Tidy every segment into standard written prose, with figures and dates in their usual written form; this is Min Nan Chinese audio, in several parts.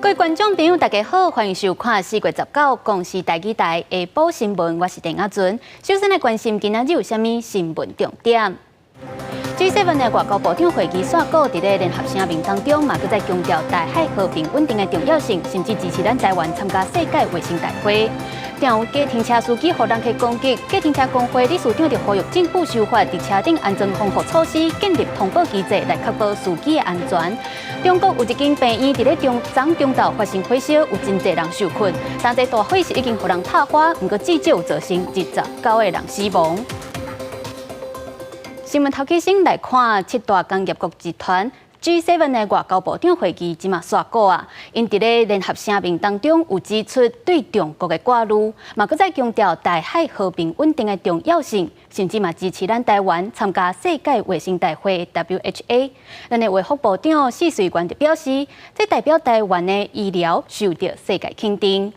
各位觀眾朋友，大家好，歡迎收看4月19公視台語台下晡新聞，我是鄭亞尊。首先來關心今仔日有啥物新聞重點。G7 的外交部長會議煞閣佇咧聯合聲明當中，嘛閣再強調台海和平穩定的重要性，甚至支持咱台灣參加世界衛生大會。定有計程車司機予人客攻擊，計程車公會理事長就呼籲政府修法，佇車頂安裝防護措施，建立通報機制來確保司機的安全。中國有一間病院佇咧中昨中晝發生火燒，有真濟人受困，但這大火是已經予人拍花，毋過至少有造成29個人死亡。新聞頭起先來看七大工業國集團 G7 的外交部長會議這馬煞閣啊，𪜶佇咧聯合聲明當中有指出對中國的掛慮，嘛閣再強調台海和平穩定的重要性，甚至嘛支持咱台灣參加世界衛生大會 WHA。咱的衛福部長施瑞元就表示，這代表台灣的醫療受到世界肯定。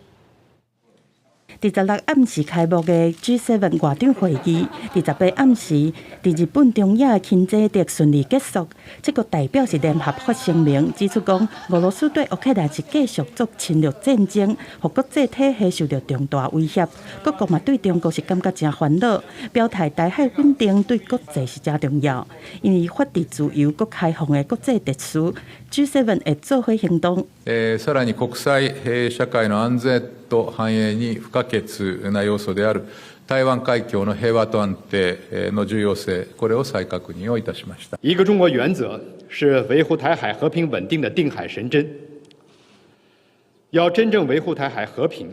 佇16暗時開幕的 G7 外長會議，28暗時佇日本中野輕濟閣順利結束。七國代表是聯合發聲明，指出講俄羅斯對烏克蘭是繼續做侵略戰爭，予國際體系受到重大威脅。各國嘛對中國是感覺誠煩惱，表態台海穩定對國際是誠重要，因為法治自由閣開放的國際秩序，G7 會做伙行動。さらに國際社會の安全と繁栄に不可欠な要素である台灣海峽の平和と安定の重要性、これを再確認をいたしました。一個中國原則是維護台海和平穩定的定海神針。要真正維護台海和平，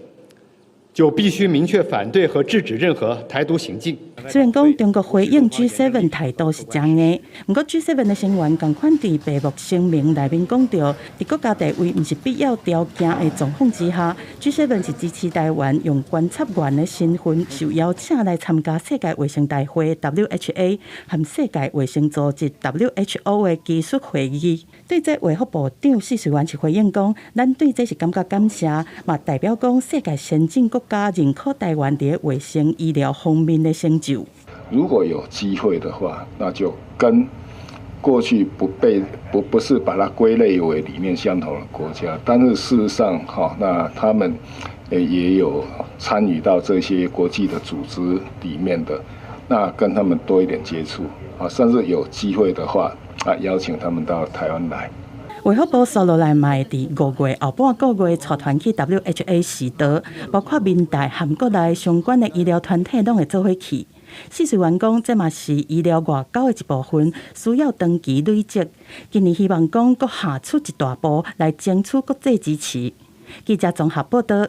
就必須明確反對和制止任何台獨行徑。雖然講中國回應 G7 態度是誠硬，毋過 G7 的成員仝款佇閉幕聲明內面講著，佇國家地位毋是必要條件的狀況之下，G7 是支持台灣用觀察員的身份受邀請來參加世界衛生大會 WHA 和世界衛生組織 WHO 的技術會議。對這衛福部長施瑞元是回應講，咱對這是感覺感謝，嘛代表講世界先進國家認可台灣佇衛生醫療方面的成就。如果有機會的話，那就跟過去不被不不是把它歸類為理念相同的國家，但是事實上，哈，那他們也有參與到這些國際的組織裡面的，那跟他們多一點接觸，啊，甚至有機會的話，啊，邀請他們到台灣來。衛福部紲落來嘛會佇5月後半個月帶團去 WHA 視導，包括民大和國內相關的醫療團體攏會做伙去。施瑞元講，這嘛是醫療外交的一部分，需要長期累積。今年希望講閣下出一大步來爭取國際支持。記者綜合報道。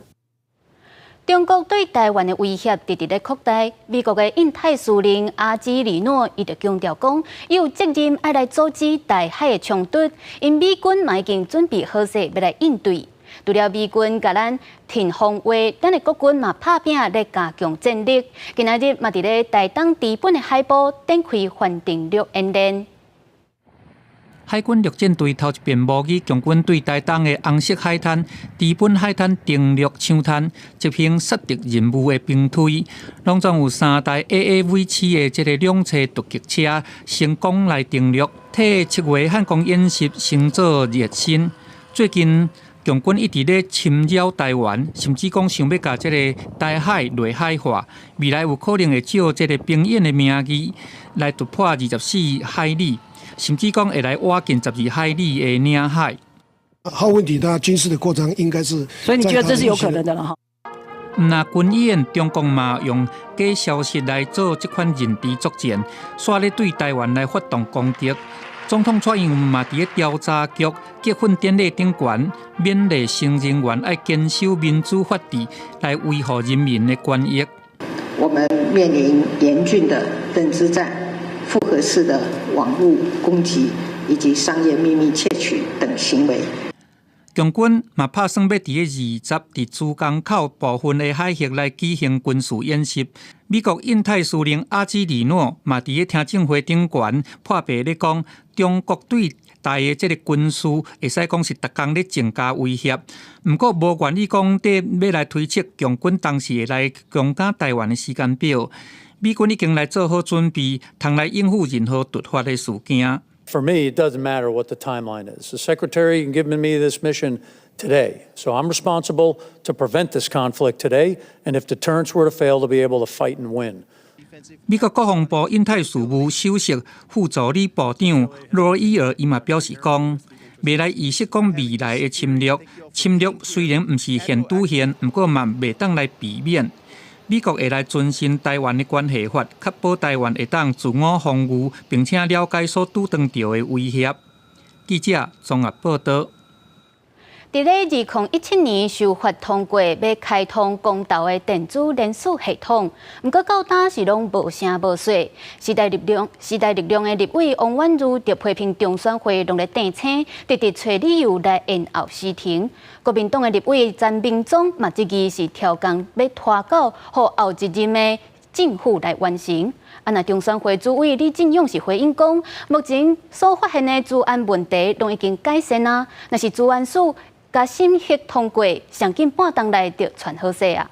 中國對台灣的威脅直直咧擴大。美國的印太司令阿基里諾伊就強調講，伊有責任愛來阻止台海的衝突，𪜶美軍嘛已經準備好勢欲來應對。除了美軍共咱挺防衛，咱的國軍嘛拍拚咧加強戰力。今仔日嘛佇咧台東知本的海埔展開帆登陸演練。海軍陸戰隊頭一遍模擬共軍對台東的紅色海灘、知本海灘登陸搶灘，執行殺敵任務的兵推，攏總有三台 AAV 7的這个兩棲突擊車成功來登陸，替7月漢光演習先做熱身。最近，共軍一直咧侵擾台灣，甚至講想欲共這个台海內海化，未來有可能會借這个兵演的名義來突破24海里。甚至講會來挖近12海里的領海。號問題，它軍事的擴張應該是，所以你覺得這是有可能的了哈？毋若軍演，中共嘛用假消息來做這款認知作戰，煞咧對台灣來發動攻擊。總統蔡英文嘛佇咧調查局結訓典禮頂懸，勉勵新人員愛堅守民主法治，來維護人民的權益。我們面臨嚴峻的認知戰、複合式的網路攻擊以及商業秘密竊取等行為。共軍嘛拍算欲佇咧20佇珠江口部分的海域來舉行軍事演習。美國印太司令阿基里諾嘛佇咧聽證會頂懸破白咧講，中國對台的這个軍事會使講是逐工咧增加威脅。毋過無願意講佇欲來推測共軍當時會來攻打台灣的時間表。美軍已經來做好準備，通來應付任何突發的事件。 For me, it doesn't matter what the timeline is. The Secretary given me this mission Today. So I'm responsible to prevent this conflict today, and if deterrence were to fail, to be able to fight and win. 美國國防部印太事務首席副助理部長羅伊爾伊嘛表示講，袂來預測講未來的侵略，侵略雖然毋是現拄現，毋過嘛袂當來避免。美國會來遵循台灣的關係法，確保台灣會當自我防禦，並且了解所拄著的威脅。記者綜合報道。佇咧2017年修法通過，欲開通公投的電子聯署系統，毋過到今是攏無聲無息。時代力量的立委王婉諭就批評中選會攏咧硩青，直直揣理由來延後時程。國民黨的立委陳明忠嘛，質疑是刁工欲拖到，予後一任的政府來完成。啊，若中選會主委李進勇是回應講，目前所發現的資安問題攏已經改善啊，若是資安署共審核通過，上緊半冬內就傳好勢啊！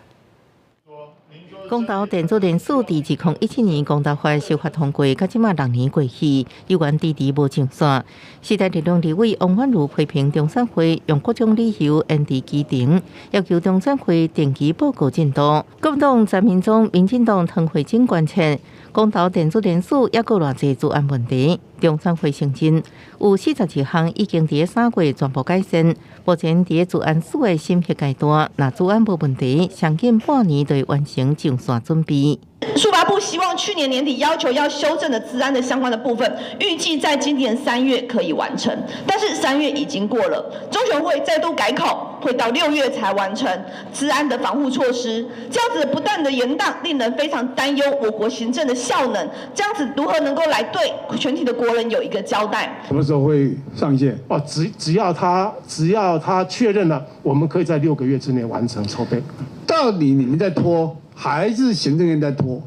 公投電子聯署佇2017年公投法修法通過，到這馬6年過去，猶原遲遲無上線。時代力量立委王婉諭批評中選會用各種理由延遲期程，要求中選會定期報告進度。國民黨陳明忠、民進黨湯惠珍關切，公投電子聯署猶閣偌濟資安問題。中選會承認有42項已經佇3月全部改善，目前佇資安署的審核階段，若資安無問題，上緊半年就會完成上線準備。數發部希望去年年底要求要修正的資安的相關的部分，預計在今年三月可以完成，但是三月已經過了，中選會再度改口，會到6月才完成資安的防護措施，這樣子不斷的延宕，令人非常擔憂我國行政的效能，這樣子如何能夠來對全體的國人有一個交代？什麼時候會上線？哦，只要他確認了，我們可以在6個月之內完成籌備。到底你們在拖，還是行政院在拖？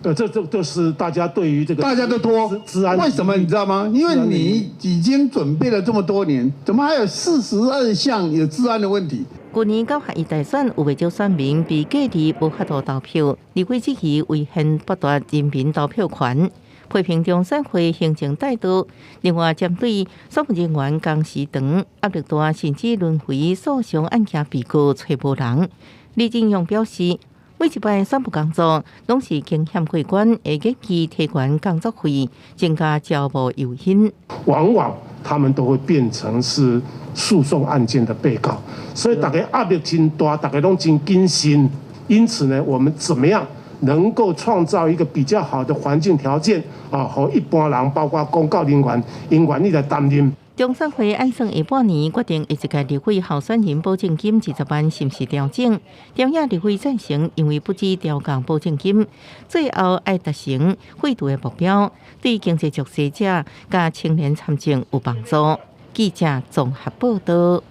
這都是大家對於這個大家都拖，為什麼你知道嗎？因為你已經準備了這麼多年，怎麼還有42項有資安的問題？去年9合1大選有袂少選民被隔離無法度投票，立委質疑違憲剝奪人民投票權，批評中選會行政怠惰。另外，針對選務人員工時長、壓力大，甚至淪為訴訟案件被告揣無人。李進勇表示，每一擺選務工作攏是驚險過關，會建議提懸工作費，增加招募誘因。往往他們都會變成是訴訟案件的被告，所以大家壓力真大，大家攏真謹慎。因此呢，我們怎麼樣能夠創造一個比較好的環境條件啊，予一般人，包括公教人員，𪜶願意來擔任。中選會按算下半年決定下一屆立委候選人保證金20萬是毋是調整？朝野立委贊成，認為不止調降保證金，最後愛達成廢除的目標，對經濟弱勢者佮青年參政有幫助。記者綜合報道。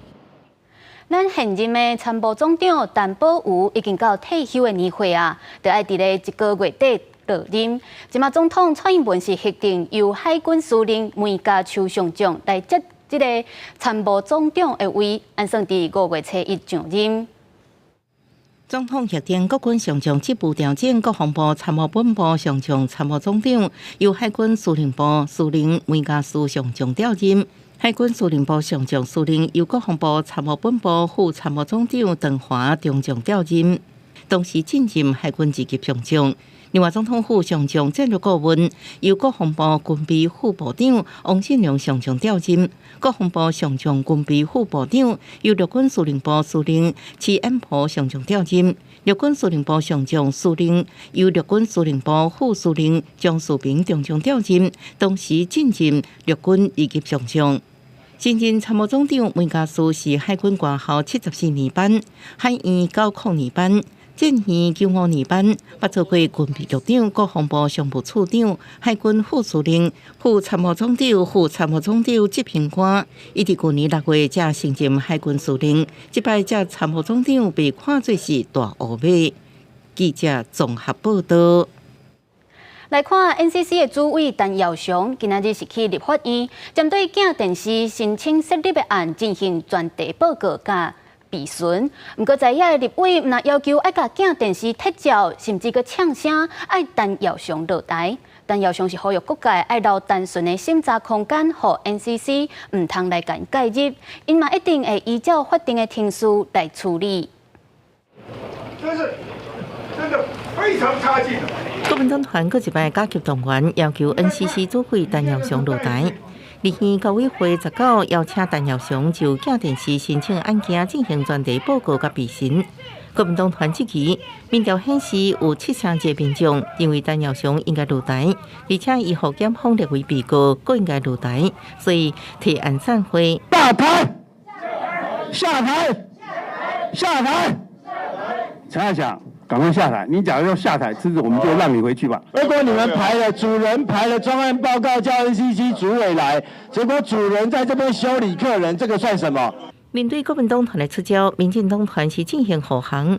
咱現任的參謀總長陳寶瑀已經到退休的年歲啊，就愛佇咧一個月底落任。這馬總統蔡英文是核定由海軍司令梅家秋上將來接這個參謀總長的位，按算佇5月初1上任。總統核定國軍上將職務調整，國防部參謀本部上將參謀總長由海軍司令部司令梅家書上將調任。海軍司令部上將司令由國防部參謀本部副參謀總長鄧華中將調任，同時晉任海軍二級上將。另外，總統府上將戰略顧問由國防部軍備副部長王振良上將調任，國防部上將軍備副部長由陸軍司令部司令池延璞上將調任，陸軍司令部上將司令由陸軍司令部副司令張樹平中將調任，同時晉任陸軍二級上將。新任參謀總長梅家書是海軍官校74年班，海院90年班，戰院95年班，捌做過軍備局長、國防部商務處長、海軍副司令、副參謀總長、副參謀總長執行官。伊佇舊年6月才升任海軍司令，這擺接參謀總長被看做是大烏馬。記者綜合報道。來看 NCC 的主委陳耀祥，今仔日是去立法院，針對鏡電視申請設立的案進行專題報告佮備詢。毋過在野的立委毋但要求愛共鏡電視撤照，甚至閣嗆聲愛陳耀祥落台。陳耀祥是呼籲各界愛留單純的審查空間，予 NCC 毋通來共介入，𪜶嘛一定會依照法定的程序來處理。這是真的非常差勁。國民黨團閣一擺加強動員，要求 NCC 主委陳耀祥落台。立院高委會19邀請陳耀祥就鏡電視申請案件進行專題報告佮備詢。國民黨團質疑，民調顯示有72%民眾認為陳耀祥應該落台，而且伊予檢方列為被告，閣應該落台，所以提案散會。下台！下台！下台！陳耀祥，趕快下台！你假如要下台，這次我們就讓你回去吧。如果你們排了主人排了專案報告，叫 NCC 主委來，結果主人在這邊修理客人，這個算什麼？面對國民黨團的出招，民進黨團是進行護航。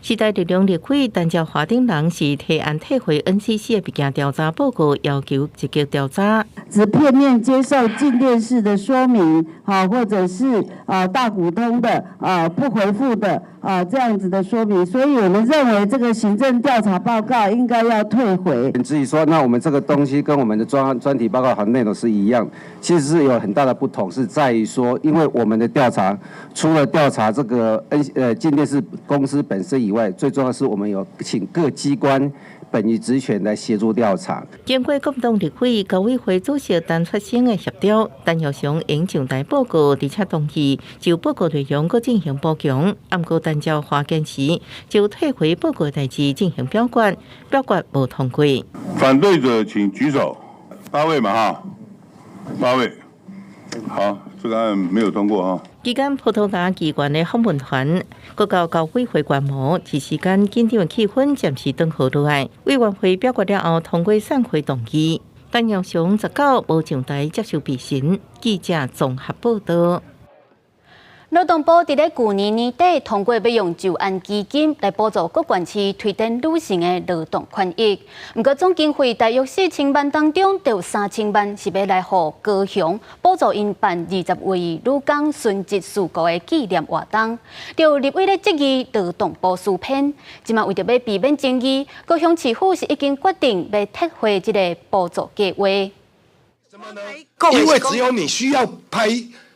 時代力量立委陳椒華等人是提案退回 NCC 的物件調查報告，要求積極調查。只片面接受鏡電視的說明，啊，或者是啊大股東的啊不回覆的啊這樣子的說明，所以我們認為這個行政調查報告應該要退回。至於說，那我們這個東西跟我們的專題報告和內容是一樣，其實是有很大的不同，是在於說，因為我們的調查除了調查這個 鏡電視公司本身以外，最重要是我們有請各機關本於職權來協助調查。經過國民黨立委高委會主席陳雪生的協調，陳耀祥應上台報告，而且同意就報告內容閣進行補強。毋過陳椒華堅持就退回報告代誌進行表決，表決無通過。反對者請舉手，八位嘛哈，八位，好，這個案沒有通過啊。期間，葡萄牙議員的訪問團，閣到高委會觀摩，一時間緊張的氣氛暫時頓和落來。委員會表決了後，通過散會動議。陳耀祥19無上台接受備詢。記者綜合報道。勞動部佇咧舊年年底通過欲用就安基金來補助各縣市推展女性的勞動權益。毋過總經費大約4000萬當中，就有3000萬是欲來予高雄補助𪜶辦20位女工殉職事故的紀念活動。就立委咧質疑勞動部私編，這馬為著欲避免爭議，高雄市府是已經決定欲撤回這個補助計劃。因為只有你需要拍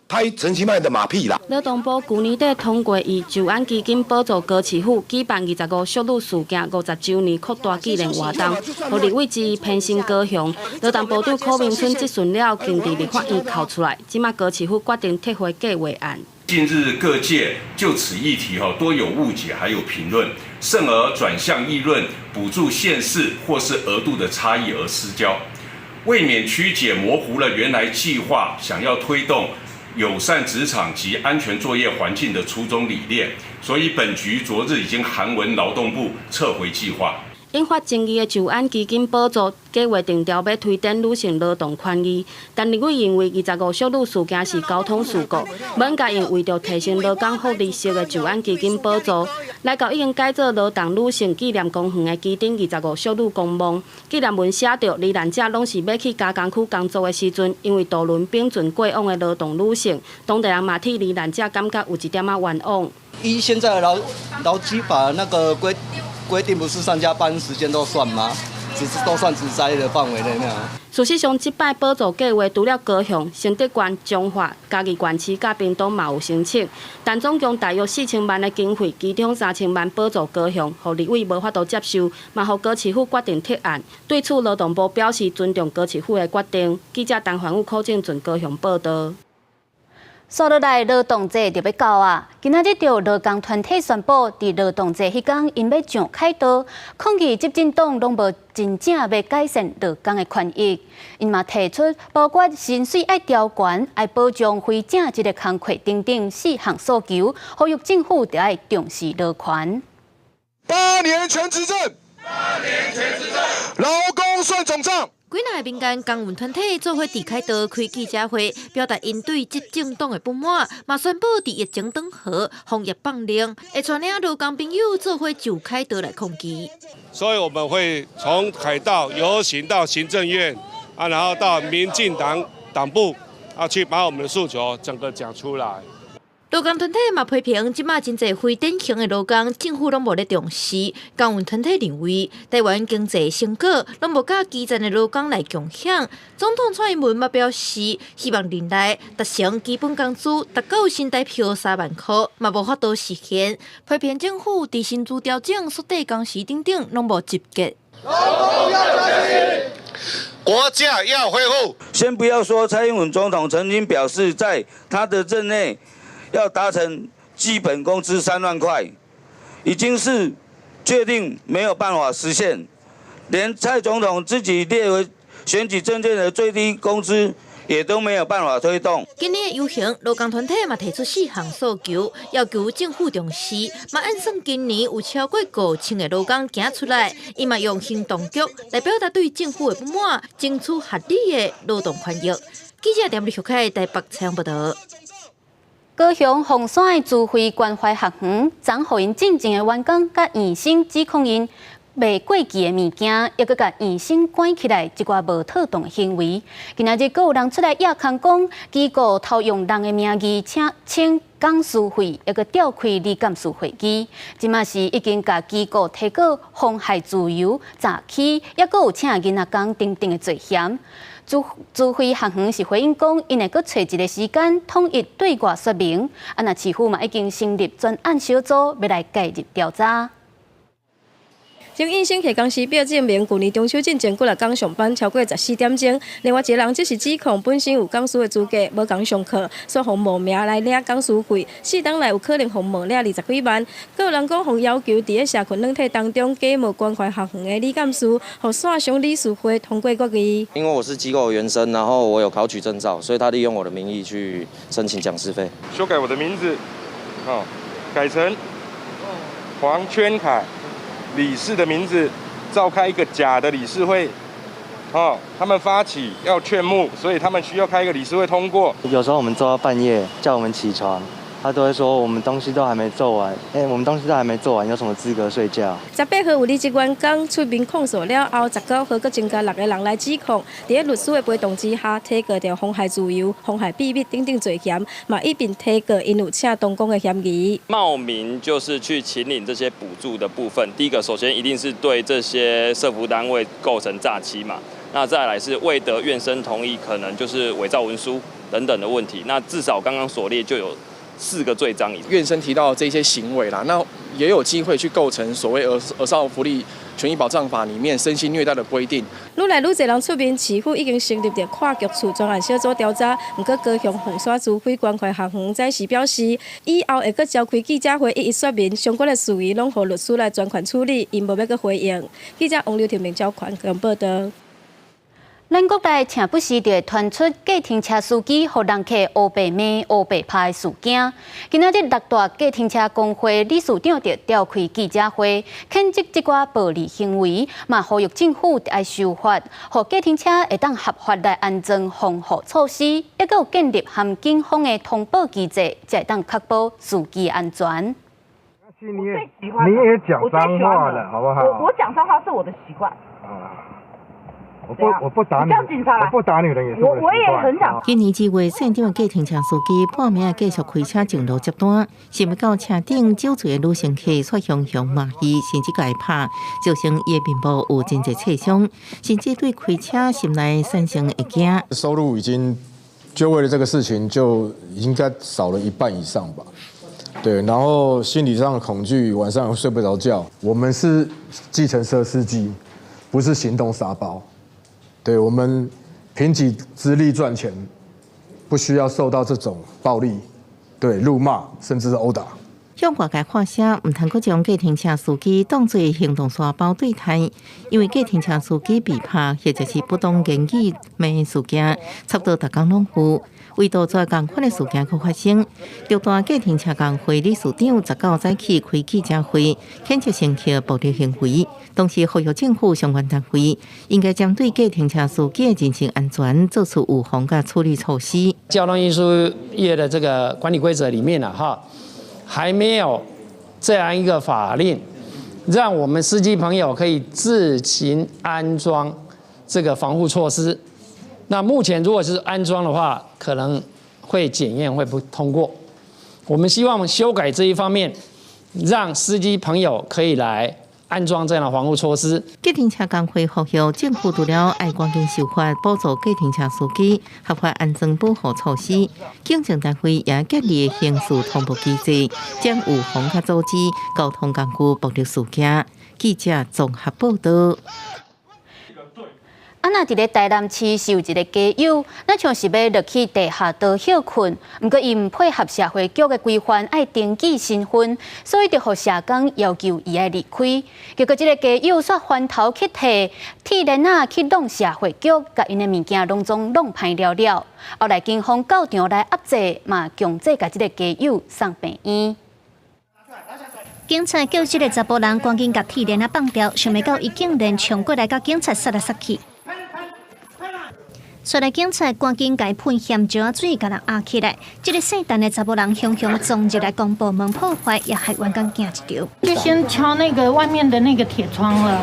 拍陳其邁的馬屁啦！勞動部舊年底通過以就安基金補助高市府舉辦25淑女事件50週年擴大紀念活動，予立委質疑偏心高雄。勞動部長柯明春質詢了後，經佇立法院哭出來，這馬高市府決定撤回計劃案。近日各界就此議題哈多有誤解，還有評論，甚而轉向議論補助縣市或是額度的差異而失焦，未免曲解模糊了原來計劃想要推動友善職場及安全作業環境的初衷理念，所以本局昨日已經函文勞動部撤回計劃。引發爭議的就安基金補助計劃定調欲推展女性勞動權益，但立委認為25淑女事件是交通事故，無應該用為著提升勞工福利設的就安基金補助，來到已經改做勞動女性紀念公園的旗頂25淑女公墓，紀念文寫著罹難者攏是欲去加工區工作的時陣，因為渡輪反船過往的勞動女性，當地人嘛替罹難者感覺有一點仔冤枉。依現在的勞基法那個規定不是上下班時間都算嗎？只是都算職災的範圍內那樣。事實上，這擺補助計劃除了高雄、承德縣、彰化、嘉義縣市佮屏東嘛有申請，但總共大約4000萬的經費，其中3000萬補助高雄，予立委無法度接受，嘛予高市府決定撤案。對此，勞動部表示尊重高市府的決定。記者陳環宇、柯正俊高雄報道。煞落來勞動節就欲到啊！今仔日就勞工團體宣布，佇勞動節彼工，𪜶欲上凱道，抗議執政黨攏無真正欲改善勞工的權益。𪜶嘛提出，包括薪水愛調懸、愛保障非正職的工課等等四項訴求，呼籲政府著愛重視勞權。 8年全執政，8年全執政，勞工算總帳。幾若个民間工運團體做伙佇凱道開記者會，表達𪜶對執政黨的不滿，嘛宣布佇疫情當下防疫放令，會帶領勞工朋友做伙上凱道來抗議。所以我們會從凱道遊行到行政院啊，然後到民進黨黨部啊，去把我們的訴求整個講出來。勞工團體嘛批評，這馬真濟非典型的勞工，政府攏無咧重視。工運團體認為，台灣經濟成果攏無佮基層的勞工來共享。總統蔡英文嘛表示，希望任內達成基本工資達到新台票3萬箍，嘛無法度實現。批評政府佇薪資調整、縮短工時等等，攏無集結。國家要恢復。先不要說蔡英文總統曾經表示，在他的任內，要達成基本工資3萬塊，已經是確定沒有辦法實現。連蔡總統自己列為選舉政見的最低工資，也都沒有辦法推動。今年的遊行，勞工團體嘛提出四項訴求，要求政府重視。嘛按算今年有超過5000個勞工行出來，伊嘛用行動劇來表達對政府的不滿，爭取合理的勞動權益。記者點入開台北採訪報導。高雄鳳山的資費關懷學園，昨予𪜶進前的員工佮院生指控𪜶賣過期的物件，抑閣共院生關起來，這寡無妥當的行為。今仔日閣有人出來掖空講，機構偷用人的名義請請講師費，抑閣調開理監事會議。這馬是已經共機構提告妨害自由、詐欺，抑閣有請囡仔工等等的罪嫌。資資費學園是回應講，𪜶會閣揣一个時間統一對外說明。啊，若市府嘛已經成立專案小組，欲來介入調查。曾應生提公司表證明，舊年中秋進前幾若工上班超過14點鐘。另外一個人則是指控本身有講師的資格，無共上課，煞予冒名來領講師費，4冬內有可能予冒領20幾萬。閣有人講，予要求佇咧社群軟體當中假冒關懷學園的理監事，予線上理事會通過決議。因為我是機構員生，然後我有考取證照，所以他利用我的名義去申請講師費。修改我的名字，哦，改成黃圈凱。理事的名字，召開一個假的理事會，哦，他們發起要勸募，所以他們需要開一個理事會通過。有時候我們做到半夜，叫我們起床，他都會說我們東西都還沒做完，欸，我們東西都還沒做完，有什麼資格睡覺？18號有離職員工出面控訴了後，19號閣增加6個人來指控，佇咧律師的陪同之下，提告著妨害自由、妨害秘密等等罪嫌，嘛一併提告𪜶有請童工的嫌疑。冒名就是去請領這些補助的部分，第一個首先一定是對這些社福單位構成詐欺嘛，那再來是未得院生同意，可能就是偽造文書等等的問題，那至少剛剛所列就有4個罪章以上。院生提到這些行為啦，那也有機會去構成所謂兒少福利權益保障法裡面身心虐待的規定。愈來愈濟人出面，市府已經成立著跨局處專案小組調查。毋過高雄鳳山資費關懷學園早時表示，以後會閣召開記者會一一說明相關的事宜，攏予律師來專權處理，𪜶無欲閣回應。記者王劉庭明、趙權報導。咱國內時不時就會傳出計程車司機予人客烏白罵、烏白拍的事件。今仔日六大計程車公會理事長就召開記者會，譴責這寡暴力行為，嘛呼籲政府愛修法，予計程車會當合法來安裝防護措施，抑閣有建立含警方的通報機制，才會當確保司機安全。你也講髒話了，好不好？我講髒話是我的習慣。我不打你，我不打女人也是我。我也很想。今年2月，縣長的計程車司機半暝繼續開車上路接單，想欲到車頂酒醉的女乘客卻雄雄罵伊，甚至共伊拍，造成伊的面部有真濟擦傷，甚至對開車心內產生會驚。收入已經就為了這個事情就應該少了一半以上吧。對，然後心理上的恐懼，晚上睡不着覺。我們是計程車司機，不是行動沙包。對，我們憑己之力賺錢，不需要受到這種暴力、對辱罵，甚至是毆打。向外界喊聲，毋通閣將計程車司機當做行動沙包對待，因為計程車司機被拍或者是不當言語罵事件，差不多逐工攏有。為杜絕仝款的事件閣發生，六大計程車公會理事長19早起開記者會，譴責乘客暴力行為，同時呼籲政府相關單位應該針對計程車司機的人身安全做出預防佮處理措施。交通運輸業的這個管理規則裡面啊，哈，還沒有這樣一個法令，讓我們司機朋友可以自行安裝這個防護措施。那目前如果是安裝的話，可能會檢驗會不通過。我們希望修改這一方面，讓司機朋友可以來安裝這樣的防護措施。計程車工會呼籲政府除了愛趕緊修法補助計程車司機合法安裝保護措施，警政單位也建立刑事通報機制，將預防佮阻止交通工具暴力事件。記者綜合報道。啊，若佇咧台南市是有一个街友，若像是欲落去地下道歇睏，毋過伊毋配合社會局的規範，愛登記身份，所以就予社工要求伊愛離開。結果這个街友煞翻頭去提鐵鏈仔去弄社會局，共𪜶的物件攏總弄歹了了。後來警方到場來壓制，嘛強制共這个街友送病院。警察叫這个查埔人趕緊共鐵鏈仔放掉，想袂到伊竟然衝過來共警察殺來殺去。隨來警察趕緊共伊噴鹹椒仔水，共人壓起來。這个姓陳的查埔人雄雄衝入來公部門破壞，也害員工驚一跳。就先敲那個外面的那個鐵窗了，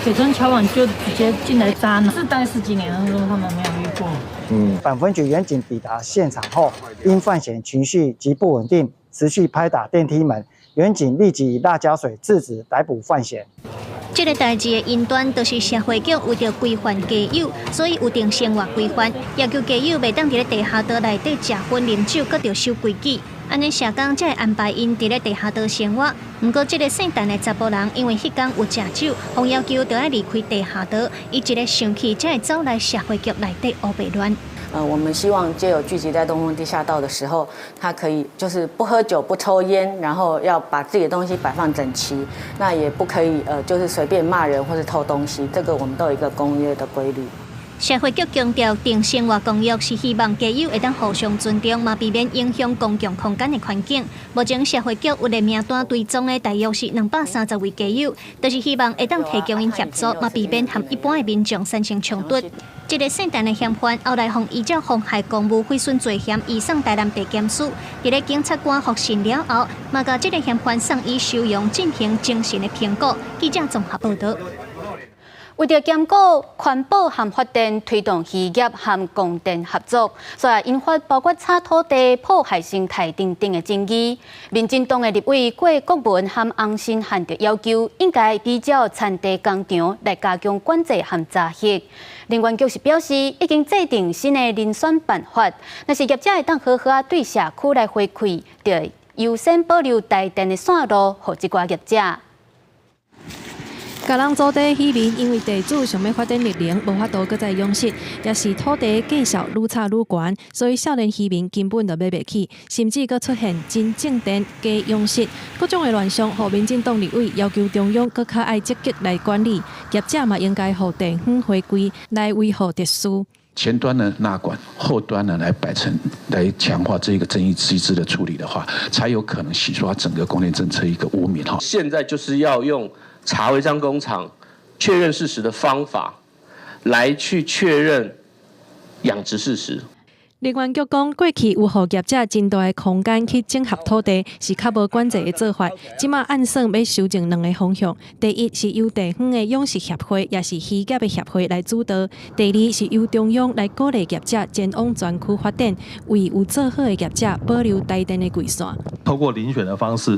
鐵窗敲完就直接進來砸。是待十幾年，他說他們沒有遇過。本分局員警抵達現場後，因犯嫌情緒極不穩定，持續拍打電梯門，員警立即以辣椒水制止逮捕犯嫌。這个代誌的因端，就是社會局為著規範街友，所以有定生活規範，要求街友袂當佇咧地下道內底食薰、啉酒，閣著守規矩。按呢社工才會安排𪜶佇咧地下道生活。毋過，這个姓陳的查埔人，因為彼工有食酒，予要求著愛離開地下道，伊一个生氣，才會走來社會局內底烏白亂。我們希望街友聚集在東風地下道的時候，他可以就是不喝酒、不抽菸，然後要把自己的東西擺放整齊，那也不可以就是隨便罵人或是偷東西，這個我們都有一個公約的規律。社會局強調，訂生活公約是希望街友會當互相尊重，嘛避免影響公共空間的環境。目前社會局有列名單追蹤的大約是230位街友，就是希望會當提供𪜶協助，嘛避免和一般的民眾產生衝突。這个姓陳的嫌犯後來予依照妨害公務毀損罪嫌移送台南地檢署。佇咧檢察官複訊了後，嘛共這个嫌犯送醫收容進行精神的評估。記者綜合報道。為著兼顧環保和發電，推動漁業和光電合作，所以引發包括炒土地、破壞生態等等的爭議。民進黨的立委郭國文和洪申翰就要求，應該比照田地工廠來加強管制和查核。能源局是表示，已經制定新的遴選辦法，若是業者會當好好仔對社區來回饋，就優先保留台電的線路，予這寡業者。共人租地漁民因為地主想欲發展綠能，無法度閣再養殖，抑是土地價數愈炒愈懸，所以少年漁民根本就買袂起，甚至閣出現真種電假養殖，各種的亂象，予民進黨立委要求中央閣較愛積極來管理，業者嘛應該予地方回歸來維護秩序。前端呢納管，後端呢來擺成來強化這個爭議機制的處理的話，才有可能洗刷整個光電政策一個污名哈。現在就是要用查違章工廠確認事實的方法，來去確認養殖事實。能源局講，過去有予業者真大的空間去整合土地，是較無管制的做法。這馬按算欲修正兩个方向：第一是由地方的養殖協會，抑是漁業的協會來主導；第二是由中央來鼓勵業者前往專區發展，為有做好的業者保留台電的規線。透過遴選的方式，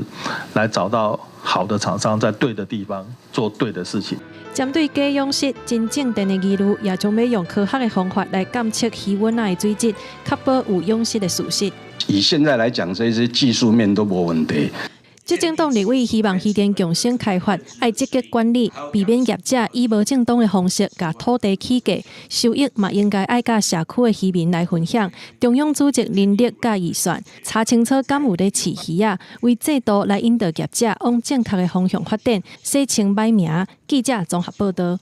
來找到好的廠商，在對的地方做對的事情。針對假養殖、真種電的疑慮，也將欲用科學的方法來監測魚塭仔的水質，確保有養殖的事實。以現在來講，這些技術面都無問題。執政黨立委希望漁電共生開發，愛積極管理，避免業者以無正當的方式共土地起價，收益嘛應該愛佮社區的漁民來分享。中央組織人力佮預算，查清楚敢有咧飼魚仔，為制度來引導業者往正確的方向發展，洗清歹名。記者綜合報道。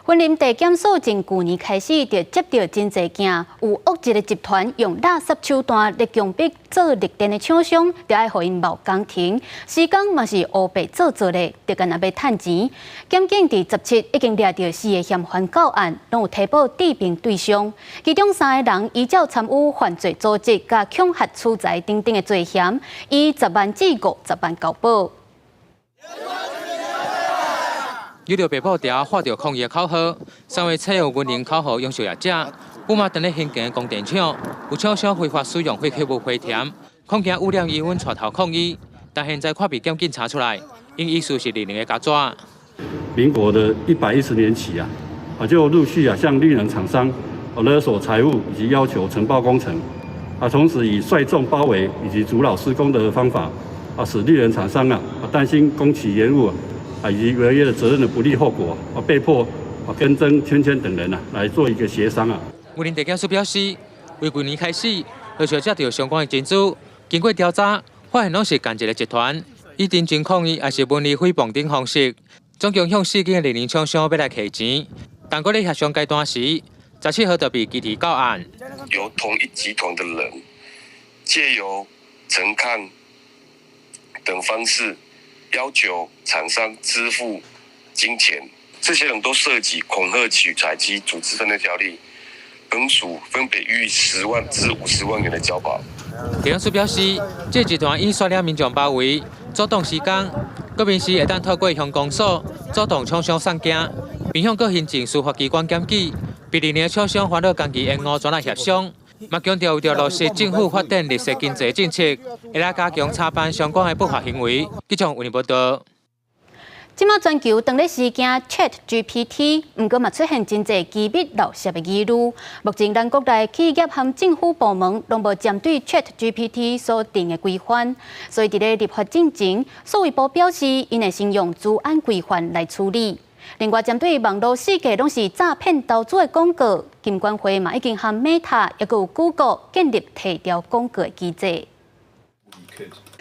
雲林地檢署從舊年開始就接著真濟件，有惡一个集團用垃圾手段來強迫做綠電的廠商，著愛予𪜶冒工程，施工嘛是烏白做做的，就干焦欲趁錢。檢警佇17已經掠著四个嫌犯到案，攏有提報治病對象，其中三个人依照參與犯罪組織佮恐嚇取財等等的罪嫌，以10萬至50萬交保。有著白布條畫著抗議口號，三月七號雲林口號養殖業者，不滿佇咧興建的光電廠，有廠商非法使用廢棄物回填，恐驚污染疑雲帶頭抗議，但現在看被檢警查出來，𪜶意思是綠能的膠紙。民國的110年起啊，就陸續啊向綠能廠商勒索財物以及要求承包工程，同時以率眾包圍以及阻擾施工的方法，使綠能廠商啊擔心工期延誤以及違約的責任的不利後果，被迫跟曾圈圈等人啊來做一個協商啊。雲林地檢署表示，為舊年開始，陸續接著相關的情資，經過調查，發現攏是仝一个集團，以陳情抗議抑是文字誹謗等方式，總共向四間綠能廠商欲來提錢。但閣咧協商階段時，17號就被機提告案。由同一集團的人，借由陳抗等方式，要求廠商支付金錢，這些人都涉及恐嚇取財及組織犯罪條例。本署分別予以10萬至50萬元的交保。地檢署表示，這集團以率領民眾包圍、阻擋施工，閣明示會當透過鄉公所阻擋廠商送件，並向各行政司法機關檢舉，被綠能廠商煩惱工期延誤，轉來協商，嘛強調為著落實政府發展綠色經濟政策，會來加強查辦相關的不法行為。記者為您報道。這馬全球當咧時興 Chat GPT，毋過嘛出現真濟機密漏洩的疑慮。目前咱國內企業和政府部門攏無針對 Chat GPT 所定的規範，所以佇咧立法進前，數位部表示，𪜶會先用資安規範來處理。另外，針對網路世界攏是詐騙投資的廣告，金管會嘛已經和 Meta 抑閣有 Google 建立提調廣告的機制。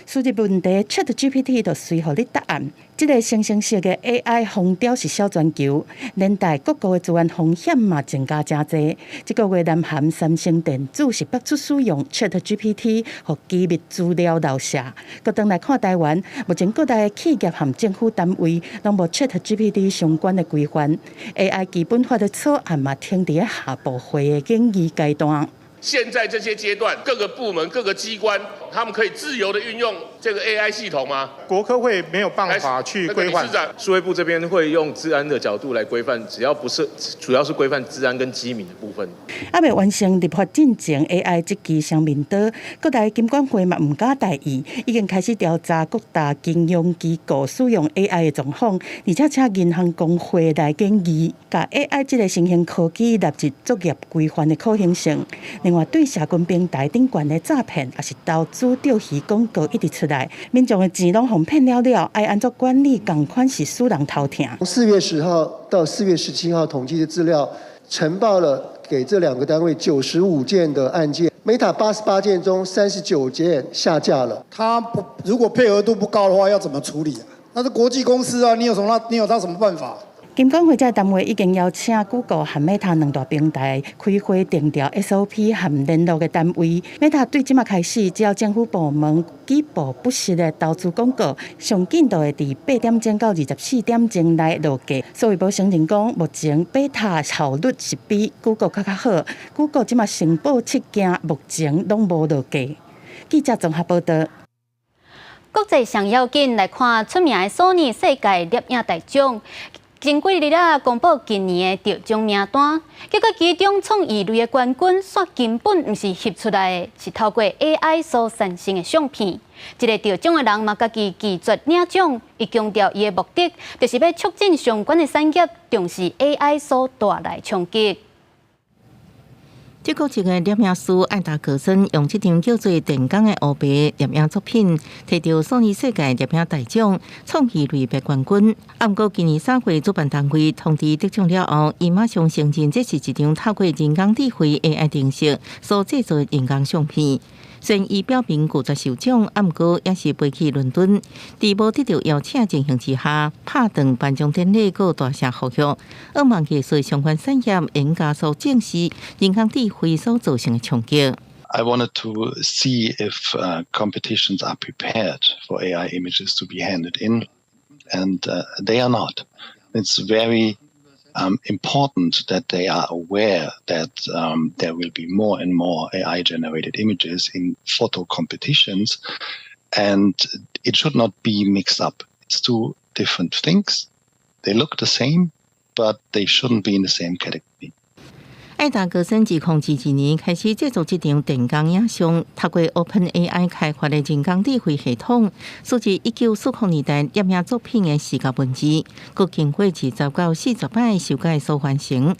輸入問題，ChatGPT 就隨予你答案。這个生成式的 AI 風潮是掃全球，連帶各國的資安風險嘛增加誠濟。這個月南韓三星電子是爆出使用 ChatGPT，予機密資料漏洩。閣轉來看台灣，目前國內的企業和政府單位攏無 ChatGPT 相關的規範，AI 基本法的草案嘛停佇咧下部會的研議階段。現在這些階段，各個部門、各個機關，他們可以自由的運用這個 AI 系統嗎？國科會沒有辦法去規範。數位部這邊會用資安的角度來規範，只要不是，主要是規範資安跟機敏的部分。猶未完成立法進前，AI 這支雙面刀，國內金管會嘛毋敢大意，已經開始調查各大金融機構使用 AI 的狀況，而且請銀行公會來建議，共 AI 這个新興科技納入作業規範的可行性。另外，對社群平台頂懸的詐騙，抑是投資釣魚廣告一直出來，民眾的錢攏予騙了了，愛按怎管理，仝款是使人頭疼。從4月10號到4月17號統計的資料，呈報了給這兩個單位95件的案件，Meta 88件中39件下架了。他不如果配合度不高的話，要怎麼處理啊？那是國際公司啊，你有什麼？你有他什麼辦法？金管會這个單位已經邀請 Google 和 Meta 兩大平台開會定調 SOP 和聯絡的單位。Meta 對這馬開始，只要政府部門舉報不實的投資廣告，上緊就會佇8點鐘到24點鐘內落架。數位部承認講，目前 Meta 效率是比 Google 較較好。Google 這馬申報7件，目前攏無落架。記者綜合報道。國際上要緊來看出名的索尼世界攝影大獎。前幾日啊，公布今年的得獎名單，結果其中創意類的冠軍，煞根本毋是翕出來的，是透過 AI 所產生的相片。這个得獎的人嘛，家己拒絕領獎，伊強調伊的目的，就是欲促進相關的產業，重視 AI 所帶來衝擊。德國籍的攝影師艾達格森用這張叫做《電工》的烏白攝影作品，提著索尼世界攝影大獎創意類別冠軍。毋過今年3月主辦單位通知得獎了後，伊馬上承認這是一張透過人工智慧 AI 程式所製作的人工相片。雖然伊表明拒絕受獎，毋過也是飛去倫敦，佇無得著邀請情形之下，拍斷頒獎典禮，閣大聲呼籲，向望技術相關產業應加速正視人工智慧所造成的衝擊。 I wanted to see if competitions are prepared for AI images to be handed in, and they are not. It's very important that they are aware that there will be more and more AI generated images in photo competitions, and it should not be mixed up. It's two different things. They look the same, but they shouldn't be in the same category. 愛達格森2022年開始製作這場電工影像，透過 OpenAI 開發的人工智慧系統，輸入1940年代攝影作品的視覺文字，閣經過20到40擺修改所完成。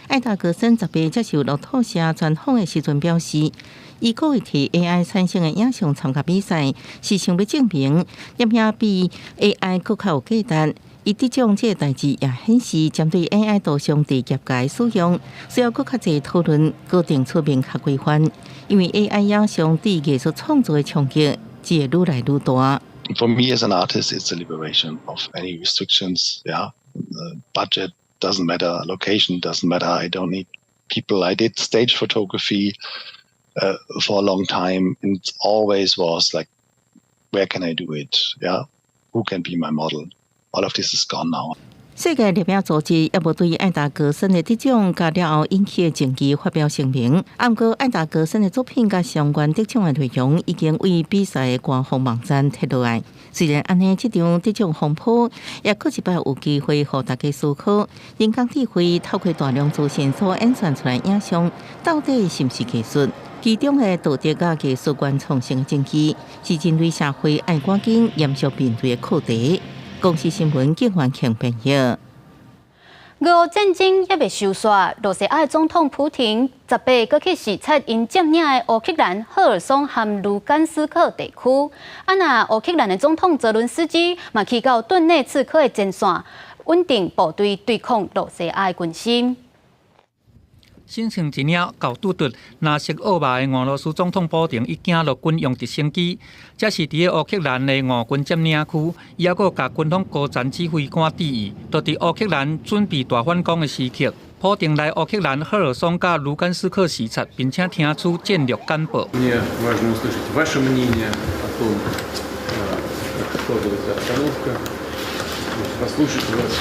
愛達格森18接受路透社專訪的時陣表示，伊故意提 AI 產生的影像參加比賽，是想欲證明攝影比 AI 閣較有價值。伊得獎這個代誌也顯示，針對 AI 圖像佇業界使用，需要閣較濟討論，閣定出明確規範。因為 AI 影像對藝術創作的衝擊，只會愈來愈大。 For me as an artist, it's a liberation of any restrictions. Yeah, budget doesn't matter, location doesn't matter. I don't need people. I did stage photography for a long time, and it always was like, where can I do it? Yeah, who can be my model? All of this is gone now. 世界攝影組織猶無對愛達格森的得獎佮了後引起的爭議發表聲明。毋過愛達格森的作品佮相關得獎的內容已經對比賽的官方網站撤落來。雖然按呢，這場得獎風波也閣一擺有機會予大家思考，人工智慧透過大量資訊所演算出來影像，到底是毋是藝術？其中的道德佮藝術原創性的爭議，是人類社會愛趕緊嚴肅面對的課題。公視新聞警員強編譯。俄烏戰爭猶未收煞，羅西亞總統普廷18閣去視察𪜶佔領的烏克蘭赫爾松和盧甘斯克地區。啊，若烏克蘭的總統澤倫斯基嘛去到頓內茨克的前線，穩定部隊對抗羅西亞的軍心。身穿一領厚拄拄藍色奧馬的俄羅斯總統普廷，伊行落軍用直升機，這是佇咧烏克蘭的俄軍佔領區，伊猶閣共軍方高層指揮官致意。就佇烏克蘭準備大反攻的時刻，普廷來烏克蘭赫爾松佮盧甘斯克視察，並且聽取戰略簡報。 Мне важно услышать ваше мнение о том, как складывается обстановка, послушать вас,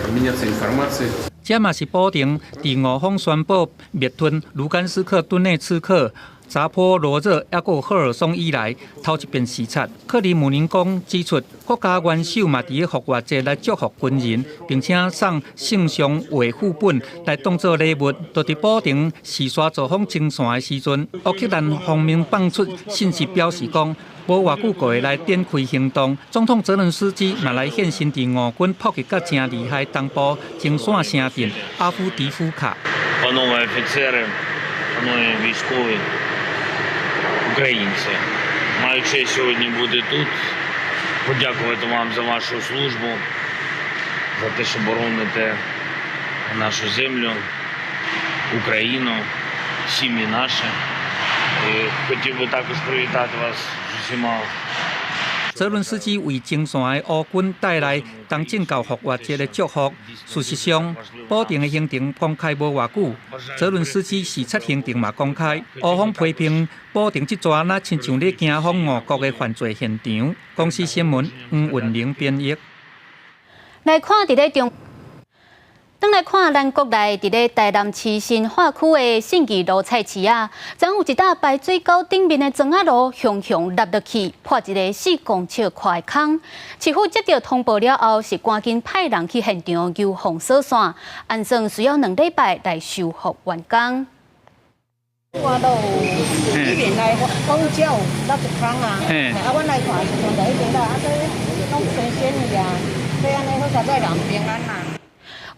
обменяться информацией. 這嘛是普廷佇俄方宣布滅吞盧甘斯克、頓內茨克、扎波羅熱抑閣赫爾松以來頭一遍視察。克里姆林宮指出，國家元首嘛佇咧復活節來祝福軍人，並且送聖像畫副本來當做禮物。就佇普廷視察造訪前線的時陣，烏克蘭方面放出信息表示講，無偌久就會來展開行動。總統澤倫斯基嘛來現身佇俄軍炮擊甲誠厲害東部前線城鎮阿夫迪夫卡。 Панове офіцери, шановні військові, українці, маю честь сьогодні бути тут, подякувати вам за вашу службу, за те, що бороните нашу землю, Україну, сім'ї наші. І хотів би також привітати вас з усіма. 澤倫斯基為前線的烏軍帶來東正教復活節的祝福。事實上，普廷的行程公開無偌久，澤倫斯基視察行程嘛公開。烏方批評普廷這逝若親像咧驚慌俄國的犯罪現場。公視新聞黃雲玲編譯。來看佇咧中。轉來看咱國內佇咧台南市新化區的信義路菜市仔，昨有一搭排水溝頂面的磚仔路雄雄凹落去，破一个4公尺寬的空。市府接到通報了後，是趕緊派人去現場油封鎖線，按算需要2禮拜來修復完工。我都有裡面來講這有落一空啊，啊，阮來看時陣就已經啦，啊，這攏新鮮的啊，所以按呢好佳哉人平安啦。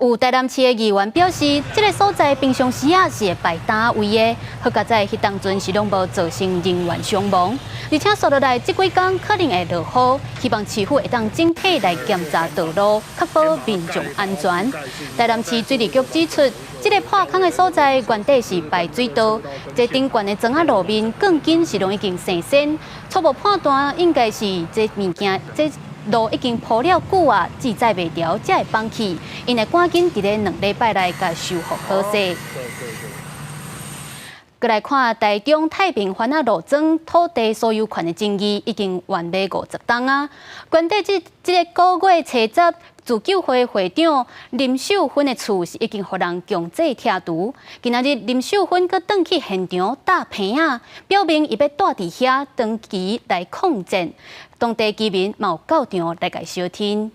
有台南市的議員表示，這个所在平常時啊是會排單位的，好佳哉彼當陣是攏無造成人員傷亡，而且紲落來這幾工可能會落雨，希望市府會當整體來檢查道路，確保民眾安全。台南市水利局指出，這个破空的所在原底是排水道，這頂懸的磚仔路面鋼筋是攏已經生鉎，初步判斷應該是這物件這路已經鋪了久啊，支載袂牢，才會崩去。𪜶會趕緊佇咧2禮拜內共修復好勢。閣來看台中太平番仔路莊土地所有權的爭議已經完美50冬啊。原底這這个個月初十，自救會會長林秀芬的厝是已經予人強制拆除。今仔日林秀芬閣轉去現場搭棚仔，表明伊欲蹛佇遐長期來抗戰。當地居民嘛有到場來共相挺。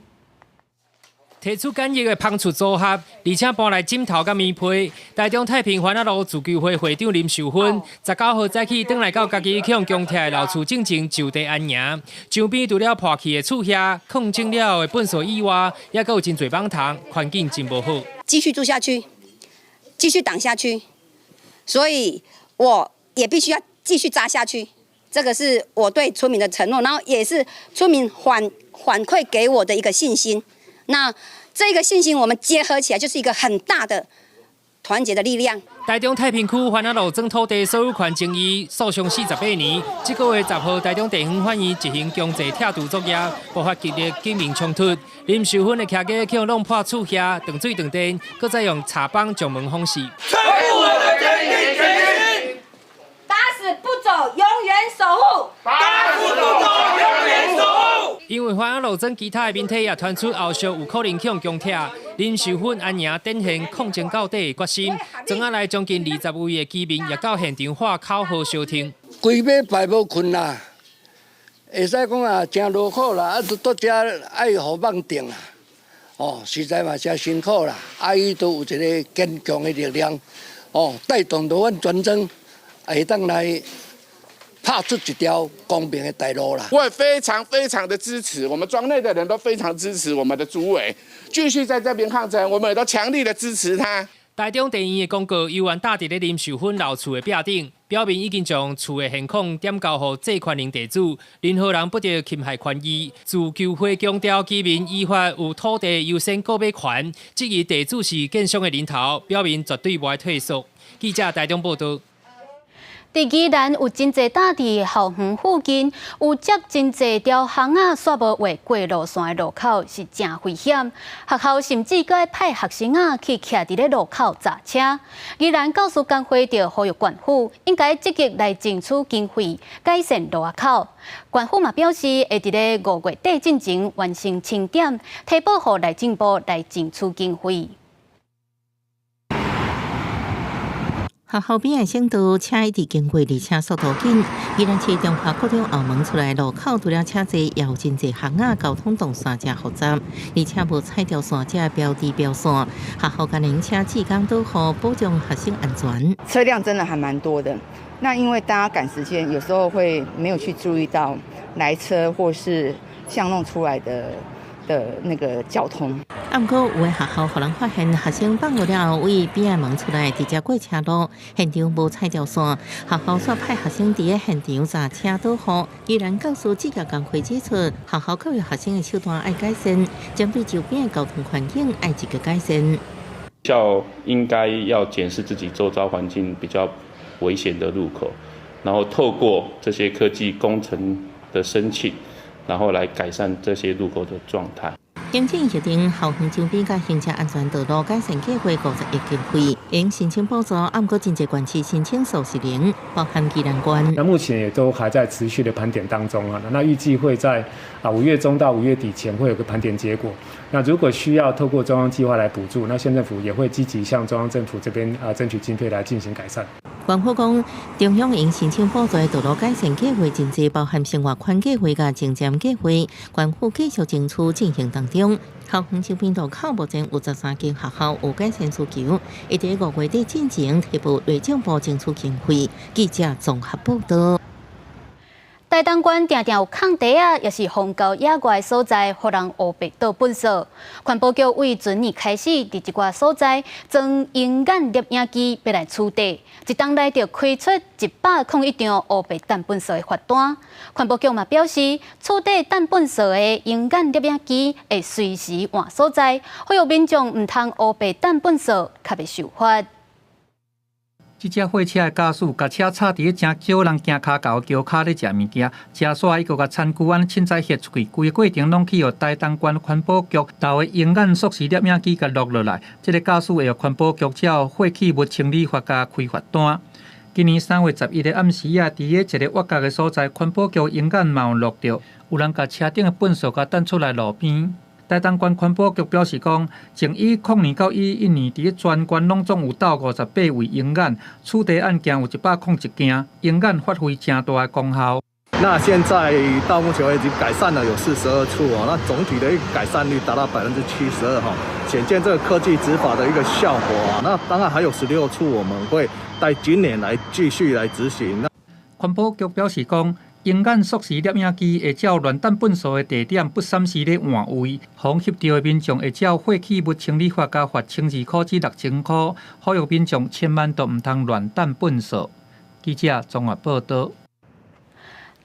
提出簡易的芳厝組合，而且搬來枕頭佮棉被。台中太平番仔路自救會會長林秀芬，19號早起轉來到家己予強拆的老厝進前就地安營。牆邊除了破去的厝瓦、抗爭了的糞掃以外，猶閣有真濟蠓蟲，環境真無好。繼續住下去，繼續擋下去，所以我也必須要繼續紮下去。這個是我對村民的承諾，然後也是村民反饋給我的一個信心。那這個信心，我們結合起來，就是一個很大的團結的力量。台中太平區番仔路爭土地所有權爭議訴訟48年，這個月10號，台中地方法院執行強制拆除作業，爆發激烈警民衝突。林秀芬的徛家予弄破厝瓦，斷水斷電，閣再用柴枋將門封死。打死不走，永遠守護。打死不走，永遠守護。因為番仔路莊其他的民體也傳出後續有可能予強拆。林秀芬安營展現抗爭到底的決心。莊仔內將近20位的居民也到現場喊口號相挺。規禮拜無睏啦，會使講啊，誠勞苦啦，啊，都佇遮愛予蠓叮啦，哦，實在嘛誠辛苦啦。啊，伊都有一个堅強的力量，哦，帶動著阮全莊會當來拍出一條光明的大路啦。我也非常非常的支持，我們莊內的人都非常支持我們的主委，繼續在這邊抗爭，我們也都強力的支持他。台中地院的公告猶原貼佇咧林秀芬老厝的壁頂，表明已經將厝的現況轉交予債權人地主，任何人不得侵害權益。自救會強調居民依法有土地優先購買權，質疑地主是建商的人頭，表明絕對無退縮。記者台中報道。佇宜蘭有真濟搭佇校園附近有接真濟條巷仔，煞無畫過路線的路口是誠危險。學校甚至閣愛派學生仔去徛佇咧路口閘車。宜蘭教師工會就呼籲縣府應該積極來爭取經費，改善路仔口。縣府嘛表示會佇咧5月底進前完成清點，提報予內政部來爭取經費。學校邊的省道車一直經過，而且速度緊。宜蘭市中華國中後門出來路口，除了車濟，也有真濟巷仔交通動線誠複雜，而且無彩條線遮標誌標線。學校共用車志工導護，保障學生安全。車輛真的還蠻多的，那因為大家趕時間，有時候會沒有去注意到來車或是巷弄出來的那個交通。啊，毋過有的學校予人發現學生放學了後，對邊仔門出來直接過車路，現場無彩條線，學校煞派學生佇咧現場閘車導護。宜蘭教師職業工會指出，學校教育學生的手段愛改善，針對周邊的交通環境愛積極改善。校應該要檢視自己周遭環境比較危險的路口，然後透過這些科技工程的申請，然後來改善這些路口的狀態。行政協定校園周邊佮行車安全道路改善計劃50億經費，應申請補助，毋過真濟縣市申請數是零，包含宜蘭縣。那目前也都還在持續的盤點當中啊，那預計會在5月中到5月底前會有個盤點結果。那如果需要透過中央計劃來補助，那縣政府也會積極向中央政府這邊爭取經費來進行改善。縣府講，中央應申請補助的道路改善計劃真濟，包含生活圈計劃佮前瞻計劃，縣府繼續爭取進行當中。校園周邊路口目前有13間學校有改善需求，會佇5月底進前提報內政部爭取經費。記者綜合報道。台東縣定定有空地仔，抑是荒郊野外所在，予人烏白倒糞埽。環保局對前年開始，佇一寡所在裝鷹眼攝影機，欲來取締，一冬內就開出101張烏白擲糞埽的罰單。環保局嘛表示，取締擲糞埽的鷹眼攝影機會隨時換所在，呼籲民眾毋通烏白擲糞埽，較袂受罰。這隻貨車的駕駛，共車插佇咧誠少人行跤猴橋跤咧食物件，食煞伊閣共田龜按呢凊彩翕出去，規个過程攏去予台東縣環保局投的鷹眼速時攝影機共錄落來。這个駕駛會予環保局照廢棄物清理法共開罰單。今年3月11日暗時仔，佇咧一个挖角的所在，環保局鷹眼嘛有錄著，有人共車頂的糞埽共擲出來路邊。台東縣環保局表示講，從10年到11年，佇咧全縣攏總有鬥58位鷹眼，取締案件有101件，鷹眼發揮誠大的功效。那現在到目前為止改善了有42處哦，那總體的一個改善率達到72%哈，顯見這個科技執法的一個效果啊。那當然還有16處我們會在今年來繼續來執行。那環保局表示講，鷹眼縮時攝影機會照亂擲糞埽的地點不閃時咧換位，予翕著的民眾會照廢棄物清理法共罰1200塊至6000塊，呼籲民眾千萬都毋通亂擲糞埽。記者綜合報道。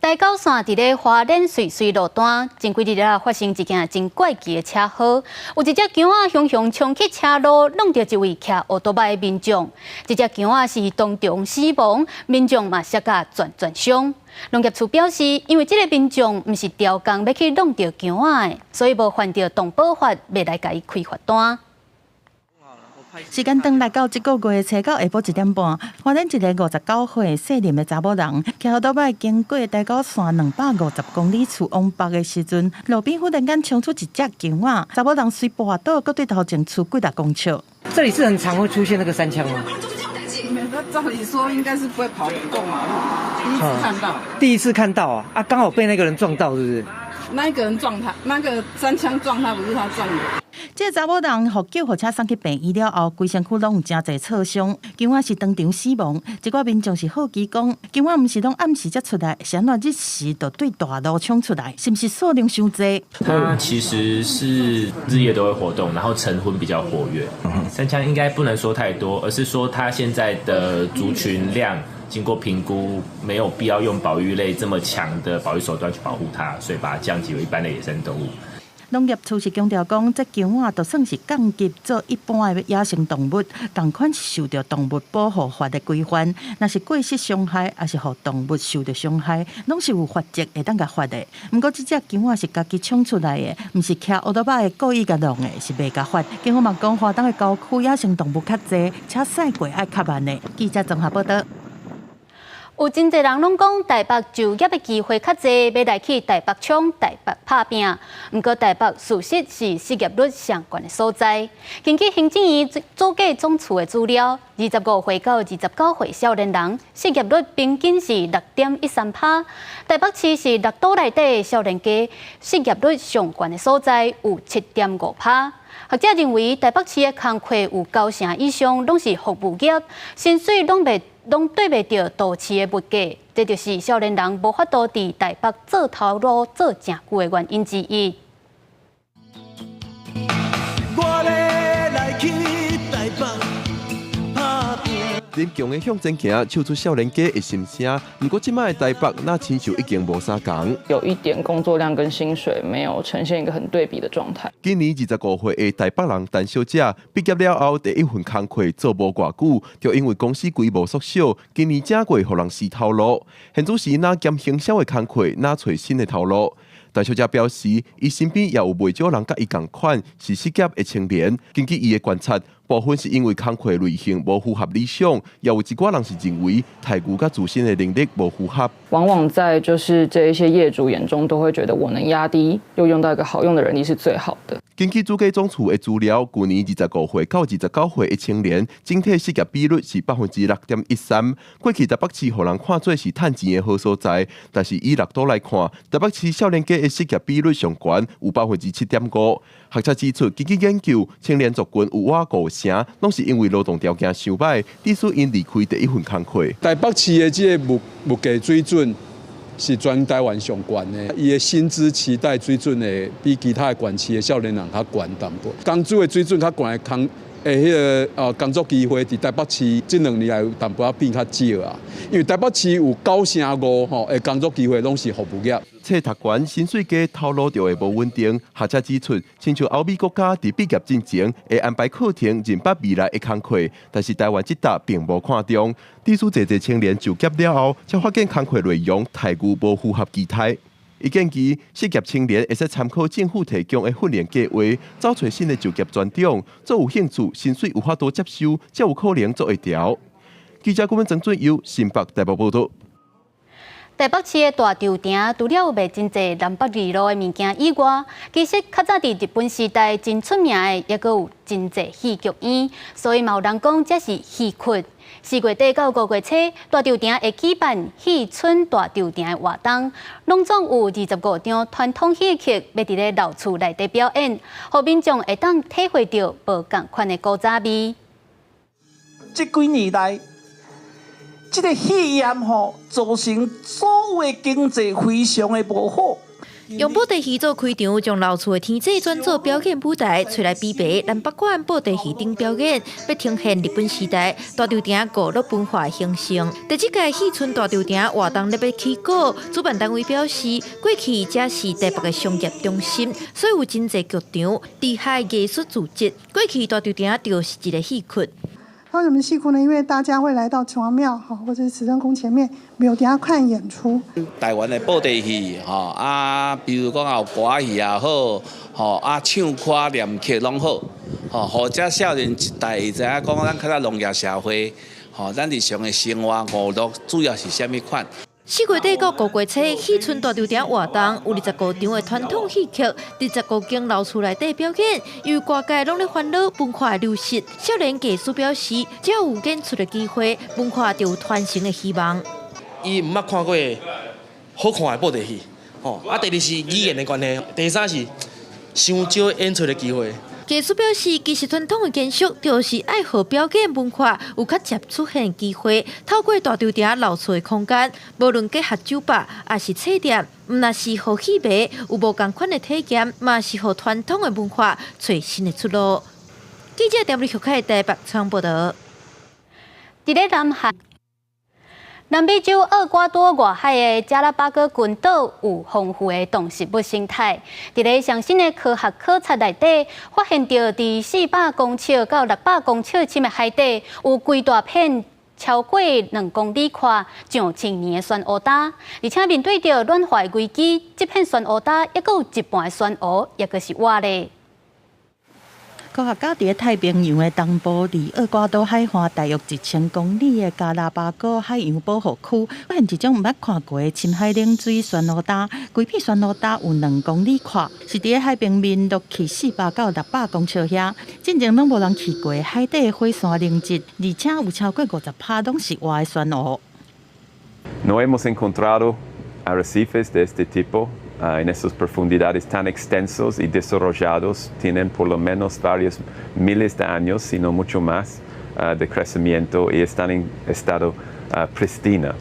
台九線佇咧花蓮瑞穗路段，前幾日啊發生一件真怪奇的車禍，有一隻羊仔雄雄衝去車路，挵著一位騎歐多擺的民眾。這隻羊仔是當場死亡，民眾嘛摔甲全全傷。農業處表示，因為這個民眾毋是刁工欲去挵著羊仔的，所以無犯著動保法，袂來共伊開罰單。時間轉來到這個月初九下晡1點半，花蓮一个59歲姓林的查某人，騎歐多擺經過台九線250公里處往北的時陣，路邊忽然間衝出一隻羊仔，查某人隨跋倒，閣對頭前出幾十公尺。這裡是很常會出現那個山羌嗎？照理說應該是不會跑過馬路，第一次看到。第一次看到啊！啊，剛好被那個人撞到，是不是？那個人撞他，那個山羌撞他，不是他撞的。這个查某人予救護車送去病院了後，規身軀攏有誠濟挫傷，羊仔是當場死亡。一寡民眾是好奇講，羊仔毋是攏暗時才出來，是按怎日時就對大路衝出來，是毋是數量傷濟？它其實是日夜都會活動，然後晨昏比較活躍。山羌應該不能說太多，而是說它現在的族群量經過評估，沒有必要用保育類這麼強的保育手段去保護它，所以把它降級為一般的野生動物。農業處是強調講，這羊仔就算是降級做一般的野生動物，仝款是受著動物保護法的規範。若是過失傷害，抑是予動物受著傷害，攏是有罰則會當共罰的。毋過這隻羊仔是家己衝出來的，毋是騎歐多擺的故意共挵的，是袂共罰。警方嘛講，花東的郊區野生動物較濟，車駛過愛較慢的。記者綜合報道。有真濟人攏講台北就業的機會較濟，欲來去台北衝、台北拍拚。毋過台北事實是失業率上懸的所在。根據行政院統計總處的資料，25歲到29歲少年人失業率平均是6.13趴。台北市是六都內底少年家失業率上懸的所在，有7.5趴。學者認為，台北市的工課有九成以上攏是服務業，薪水攏對袂著都市的物價，這就是少年人無法度佇台北做頭路做誠久的原因之一。我欲來去台北拍拚。林強的向前行，唱出少年家的心聲。毋過這擺的台北，若親像已經無啥仝。有一點工作量跟薪水沒有呈現一個很對比的狀態。今年25歲的台北人陳小姐畢業了後，第一份工課做無偌久，就因為公司規模縮小，今年正月予人辭頭路。現此時若兼行銷的工課，若揣新的頭路。陳小姐表示，伊身邊也有袂少人佮伊仝款，是失業的青年。根據伊的觀察，部分是因為工課類型無符合理想，也有一寡人是認為待遇佮自身的能力無符合。往往在就是這一些業主眼中，都會覺得我能壓低又用到一個好用的人力是最好的。根據主計總處的資料，舊年25歲到29歲的青年，整體失業比率是6.13%。過去台北市予人看做是趁錢的好所在，但是以六都來看，台北市少年家的失業比率上懸，有7.5%。學者指出，根據研究，青年族群有倚五成，攏是因為勞動條件傷䆀，致使𪜶離開第一份工課。台北市的這个物價水準是全台灣上懸的，伊的薪資期待水準會比其他的縣市的少年人較懸淡薄。工資的水準較懸的工，的彼个工作機會，佇台北市這兩年來有淡薄仔變較少啊。因為台北市有95%吼的工作機會攏是服務業。冊讀懸，薪水低，頭路就會無穩定。學者指出，親像歐美國家佇畢業進前會安排課程認捌未來的工課，但是台灣這搭並無看重。致使濟濟青年就業了後，才發現工課內容待遇無符合期待。伊建議失業青年會使參考政府提供的訓練計劃，走揣新的就業專長，做有興趣、薪水有法度接受，才有可能做會牢。記者顧問曾俊優新北台北報道。台北市的大稻埕，除了有賣真濟南北二路的物件以外，其實較早佇日本時代真出名的，抑閣有真濟戲劇院，所以嘛有人講這是戲窟。4月底到5月初，大稻埕會舉辦戲春大稻埕的活動，攏總有25場傳統戲曲欲佇咧老厝內底表演，予民眾會當體會著無仝款的古早味。這幾年來，這个戲業吼，造成所有的經濟非常的無好。用布袋戲做開場，將老厝的天井轉做表演舞台，揣來比白南北館布袋戲頂表演，欲呈現日本時代大稻埕娛樂文化興盛。第這屆戲春大稻埕活動咧欲起鼓，主辦單位表示，過去這是台北的商業中心，所以有真濟劇場、地下藝術組織。過去大稻埕就是一个戲窟。為什麼戲窟呢？因為大家會來到城隍廟哈，或者是慈恩宮前面，廟底下看演出。台灣的布袋戲吼啊，比如講有歌仔戲也好，吼啊唱歌念曲攏好，吼，予這少年一代會知影講，咱較早農業社會，吼，咱日常的生活娛樂主要是啥物款。4月底到5月初，戲春大稻埕活動有25場的傳統戲曲，佇15間老厝內底表演，因為外界攏咧煩惱文化的流失。少年藝術表示，只要有演出的機會，文化就有傳承的希望。伊毋捌看過好看的布袋戲，吼啊！第二是語言的關係，第三是傷少演出的機會。藝術表示，其實傳統的建築就是愛予表演文化有較捷出現機會，透過大稻埕老厝的空間，無論結合酒吧，抑是冊店，毋但是予戲迷有無仝款的體驗，嘛是予傳統的文化揣新的出路。記者鄭瑞玉凱台北採訪報導。佇咧南韓。南美洲厄瓜多外海的加拉巴哥群島有豐富的動植物生態。佇咧上新的科學考察內底，發現著佇400公尺到600公尺深的海底，有規大片超過2公里寬、上千年的珊瑚礁。而且面對著暖化的危機，這片珊瑚礁抑閣有一半的珊瑚，抑閣是活的。科學家佇太平洋的東部，離厄瓜多海岸大約1000公里的加拉巴哥海洋保護區，發現一種毋捌看過的深海冷水珊瑚礁。規片珊瑚礁有2公里寬，是佇海平面落去400到600公尺遐。進前攏無人去過海底火山凝質，而且有超過50%攏是活的珊瑚。 No hemos encontrado arrecifes de este tipo en esas profundidades tan extensos y desarrollados, tienen por lo menos varios miles de años, si no mucho más, de crecimiento y están en estado pristina,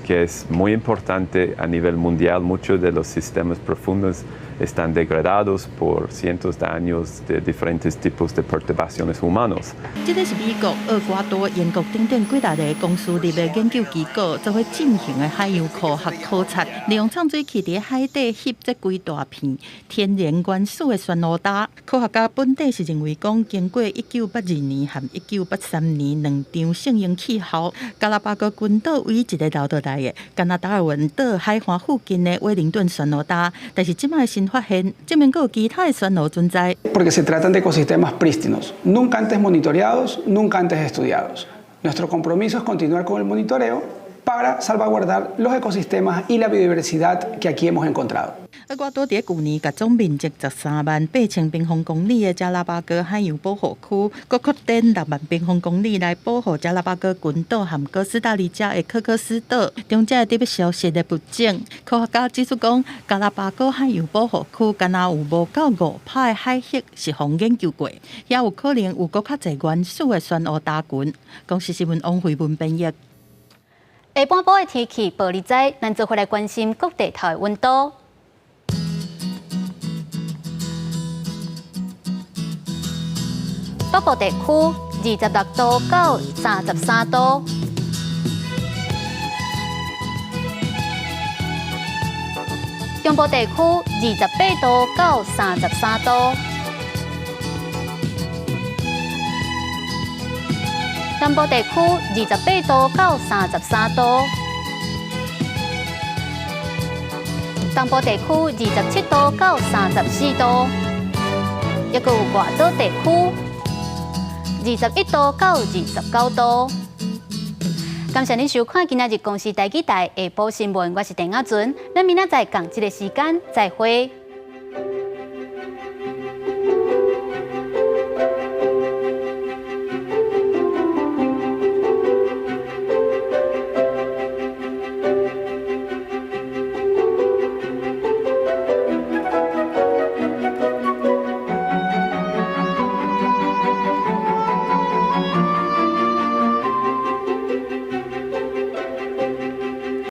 que es muy importante a nivel mundial. Muchos de los sistemas profundos están degradados por cientos de años de diferentes tipos de perturbaciones humanos. 這个是美國、厄瓜多、英國等等幾大个公司立的研究機構做伙進行的海洋科學考察，利用藏水器佇海底翕這規大片天然原始的珊瑚礁。科學家本底是認為講，經過1982年和1983年兩場聖嬰氣候，加拉巴哥群島唯一一个留落來的，敢若達爾文島海岸附近的威靈頓珊瑚礁，但是這擺新發現，證明閣有其他的珊瑚存在。 Porque se tratan de ecosistemas prístinos, nunca antes monitoreados, nunca antes estudiados. Nuestro compromiso es continuar con el monitoreo para salvaguardar los ecosistemas y la biodiversidad que aquí hemos encontrado. 厄瓜多佇舊年，共總面積138,000平方公里的加拉巴哥海洋保護區，閣擴展6萬平方公里來保護加拉巴哥群島和哥斯達黎加的科科斯島，中這個欲消失的物種。科學家指出講，加拉巴哥海洋保護區敢若有無夠5%的海域是予研究過，也有可能有閣較濟原始的珊瑚礁群。公視新聞王慧文編譯。下半晡的天氣報你知，咱做伙來關心各地頭的溫度。北部地區26度到33度，中部地區28度到33度，南部地區28度到33度，東部地區27度到34度，抑閣有外島地區21度到29度。感謝您收看今仔日公視台語台下晡新聞，我是鄭亞純，咱明仔載仝這个時間再會。